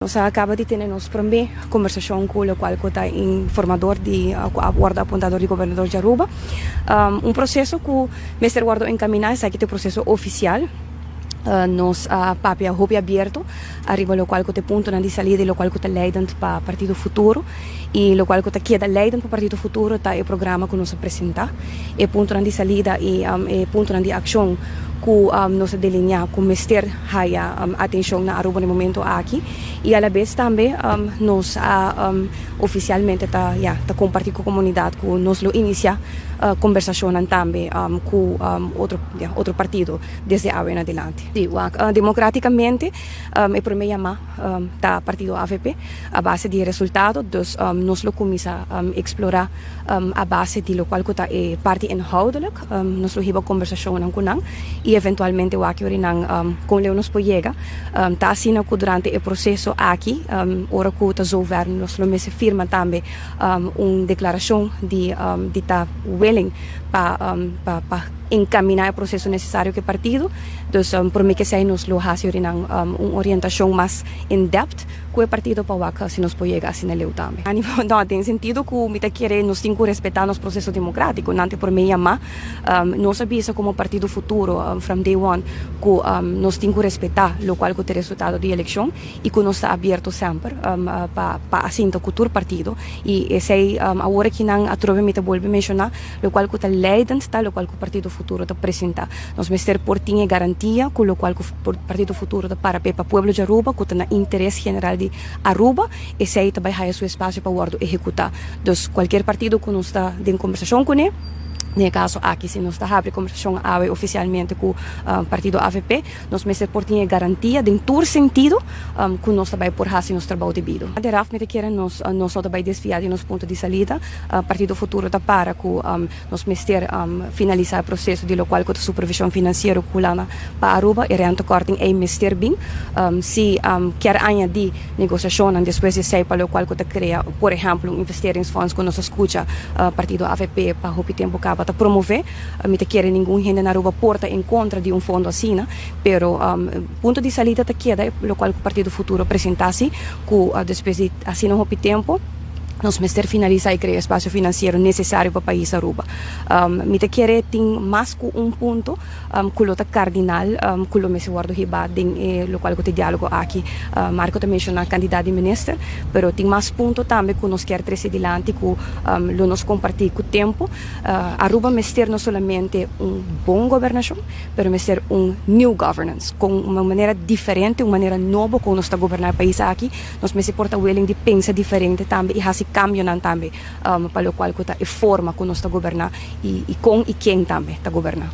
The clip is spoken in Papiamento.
Nos a caba di tene nos prome conversacion cu locual cu ta informador di cu a wordo apunta dor di gobernador di Aruba. Un proceso cu mester wordo encamina, esaki ta e proceso oficial. Nos a papia hopi abierto ariba locual cu ta e puntonan di salida y locual cu ta leidend pa Partido Futuro. Y locual cu ta keda leidend pa Partido Futuro ta e programa cu nos a presenta, e puntonan di salida y e puntonan di accion cu nos a delinea cu mester haya atencion na Aruba na e momento aki y alabes tambe nos a oficialmente ta ya ta comparti cu comunidad cu nos lo inicia conversacionnan tambe cu otro ya otro partido desde awe en adelante. Si wak democraticamente e prome yama ta partido avp a base di e resultado, dus nos lo cuminsa explora a base di locual cu ta e parti inhoudelijk. Nos lo hiba conversacionnan cu nan y eventualmente wak yori nan con leu nos por yega. Ta asina cu durante e proceso aki, ora cu ta zover, nos lo mester firma tambe un declaracion di di ta willing pa pa encamina e proceso necesario cu e partido. Dus prome cu esey nos lo haci yori nan un orientacion mas in depth cu e partido pa wak si nos por yega asina leu tambe. No, den sentido cu mi ta kere nos tin cu respeta nos proceso democratico. Nan te por me yama. Nos a bisa como Partido Futuro from day one cu nos tin cu respeta locual cu ta e resultado di eleccion y cu nos ta abierto semper pa pa asinta cu tur partido. Y esey awor aki nan atrobe mi ta bolbe menciona locual cu ta leidend ta locual cu Partido Futuro ta presenta. Nos mester por tin e garantia cu locual cu Partido Futuro ta para p'e pa pueblo di Aruba cu ta na interes general di Aruba, esey ta bay haya su espacio pa wordo ehecuta. Dus cualkier partido cu nos ta den conversacion cune, den e caso aki si nos ta habri conversacion awe oficialmente cu partido avp, nos mester por tin e garantia den tur sentido cu nos ta bay por haci nos trabou debido. Deraf mi ta kere nos nos no ta bay desvia di nos punto di salida. Partido Futuro ta para cu nos mester finalisa e proceso di locual cu ta supervision financiero cu Hulanda pa Aruba. E rentekorting ey mester bin. Si kier añadi negociacionnan despues di esey pa locual cu ta crea por ehemplo un investeringsfonds cu nos a scucha partido avp pa hopi tempo caba ta promove. Mi ta kere ningun hende na Aruba por ta en contra di un fondo asina, pero punto di salida ta keda locual cu Partido Futuro presenta si cu despues di asina hopi tempo nos mester finalisa y crea espacio financiero necesario pa pais Aruba. Mi ta kere tin mas cu un punto cu lo ta cardinal cu lo mester wordo hiba den e locual cu ta e dialogo aki. Marco ta menciona cantidad di minister, pero tin mas punto tambe cu nos kier trece dilanti cu lo nos comparti cu tempo. Aruba mester no solamente un bon gobernacion, pero mester un new governance, con un manera diferente, un manera nobo con nos ta goberna e pais aki. Nos mester por ta willing di pensa diferente tambe y haci cambionan tambe pa locual cu ta e forma cu nos ta goberna y con y ken tambe ta goberna.